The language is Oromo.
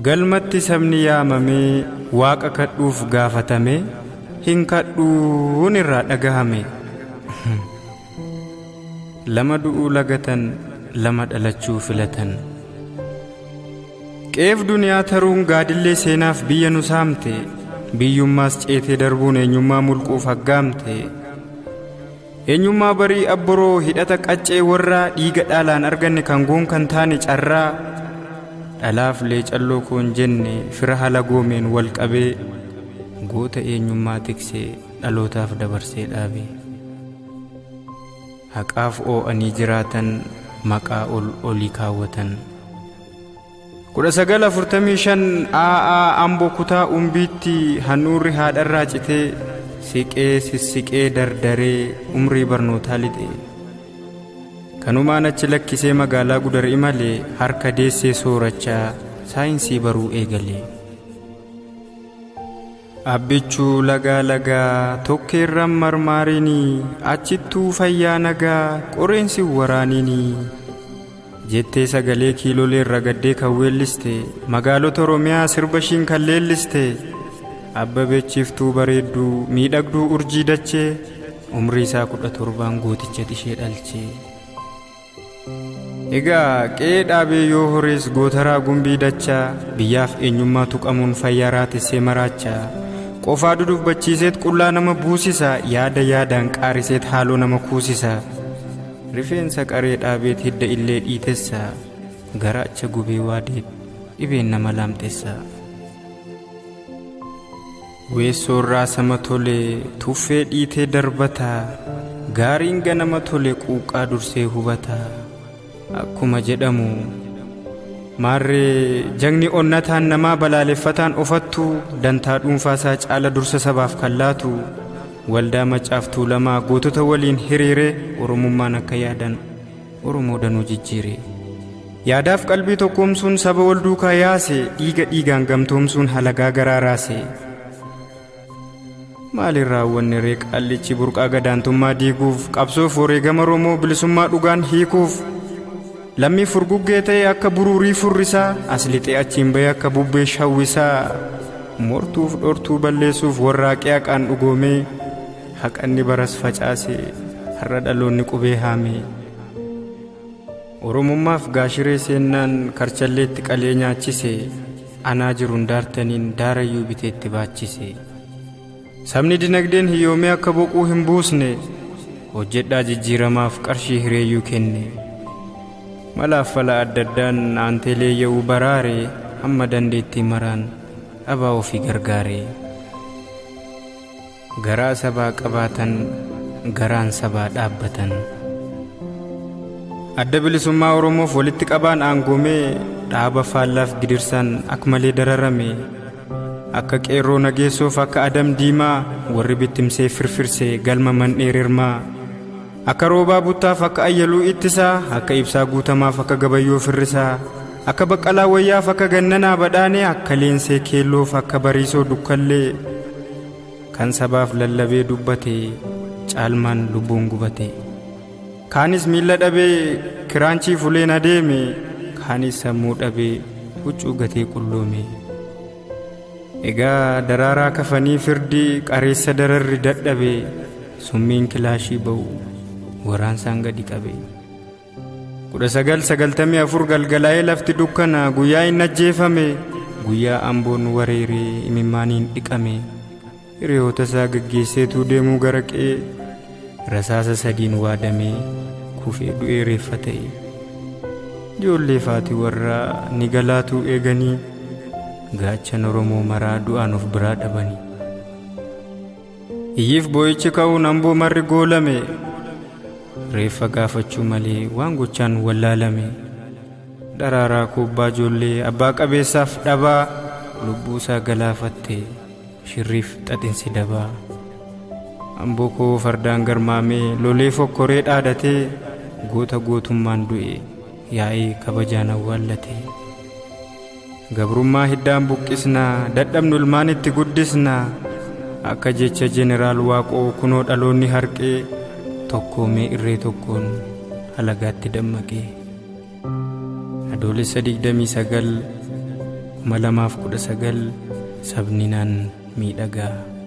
Galmatti sabni yaamamee waaqa kadhuuf gaafatame hin kadhuun irraa dhagahame. Lama du'uu lagatan, lama dhalachuu filatan. Qeef duniyaa taruun gaadillee seenaaf biyya nu saamte, biyyummaas ceetee darbuun eenyummaa mulquuf aggaamte. Eenyummaa barii abboroo hidhata qaccee warraa dhiiga dhaalaan arganne kan goon kan taane carraa dhalaaf leecalloo koon jenne fira hala goomeen wal qabee goota eenyummaa tiksee dhalootaaf dabarsee dhaabe. Haqaaf oo'anii jiraatan maqaa ol olii kaawwatan. 1945 AA Amboo kutaa Umbiitti handhuurri haadharraa citee siqee sissiqee dardaree umrii barnootaa lixe. Kanumaan achi lakkisee magaalaa Gudar imale harka deessee soorachaa saayinsii baruu eegale. Abbichuu lagaa lagaa tokkeerran marmaarinii achittuu fayyaa nagaa qoreen sin waraaninii jettee sagalee kiiloleen ragaddee kan weelliste magaalota Oromiyaa sirba ishiin kan leelliste Abbabechiiftuu bareedduu miidhagduu urjii dachee umrii isaa 17n gooticha ishee dhalche. Egaa qe'ee dhaabee yoo horees gootaraa gumbii dachaa biyyaaf eenyummaa tuqamuun fayyaa raatessee maraachaa qofaa dudubbachiiseet qullaa nama buusisa yaada yaadaan qaariseet haaloo nama kuusisa rifeensa qaree dhaabeet hidda illee dhiitessa garaacha gubee waadeet dhibeen nama laamxessa. Weessoorraa sama tole tuffee dhiitee darbata gaariin ganama tole quuqqaa dursee hubata akkuma jedhamu maarree jagni onnataan namaa balaaleffataan ofattu dantaa dhuunfaasaa caala dursa sabaaf kan laatu waldaa Maccaaf Tuulamaa gootota waliin hiriiree Oromummaan akka yaadan Oromoo danuu jijjiire. Yaadaaf qalbii tokkoomsuun saba wal duukaa yaase, dhiiga dhiigaan gamtoomsuun halagaa garaa raase. Maaliin raawwanne ree qaallichi burqaa gadaantummaa diiguuf, qabsoof wareegama Oromoo bilisummaa dhugaan hiikuuf, lammii furguggee ta'e akka buruurii furrisaa, as lixee achiin bahee akka bubbee shawwisaa, mortuuf dhortuu balleessuuf warraaqee haqaan dhugoomee, haqanni baras facaase har'a dhaloonni qubee haame. Oromummaaf gaashiree seennaan karchalleetti qalee nyaachise anaa jiruun daartaniin daarayyuu biteetti baachise. Sabni dinagdeen hiyyoomee akka boquu hin buusne hojjedhaa jijjiiramaaf qarshii hireeyyuu kenne. Malaaf fala adda addaan aantee leeyya'uu baraare hamma dandeettii maraan dhabaa ofii gargaare. Garaa sabaa qabaatan garaan sabaa dhaabbatan. Adda Bilisummaa Oromoof walitti qabaan aangoomee dhaaba faallaaf gidirsaan ak malee dararame. Akka qeerroo nageessoof akka Adam Diimaa warri bittimsee firfirse galma mandhee rirmaa. Akka Roobaa Buttaaf akka Ayyaluu Ittisaa akka Ibsaa Guutamaaf akka Gabayyoo Firrisaa akka Baqqalaa Wayyaaf akka Gannanaa Badhaanee akka Leensee Keelloof akka Bariisoo Dukkallee kan sabaaf lallabee dubbate caalmaan lubbuun gubate. Kaanis miilla dhabee kiraanchii fuleen adeeme kaanis sammuu dhabee huccuu gatee qulloome. Egaa daraaraa kafanii firdi qareessa dararri dadhabe summiin kilaashii ba'u waraansaan gadi qabe. 1994 galgalaa'ee lafti dukkana guyyaa inni ajjeefame guyyaa Amboon wareeree imimmaaniin dhiqame hiriyoota isaa gaggeesseetuu deemuu gara qe'ee rasaasa sadiin waadamee kufee du'ee reeffa ta'e. Ijoollee faati warraa ni galaatuu eeganii gaachan Oromoo maraa du'aan of biraa dhabanii. Iyyiif boo'ichi ka'uun Amboo marri goolame. Reeffa gaafachuu malee waan gochaan wallaalame. Daraaraa kuubbaa ijoollee abbaa qabeessaaf dhabaa lubbuusaa galaafatte shirriif xaxinsi dabaa. Amboo koo fardaan garmaamee lolee fokkoree dhaadatee goota gootummaan du'e yaa'ee kabajaan awwaallate. Gabrummaa hiddaan buqqisna, dadhabnu ilmaan itti guddisna. Akka jecha Jeneraal Waaqoo kunoo dhaloonni harqee tokkoomee irree tokkoon halagaatti dammaqee. Adoolessa 29, 2019 sabni naan miidhagaa.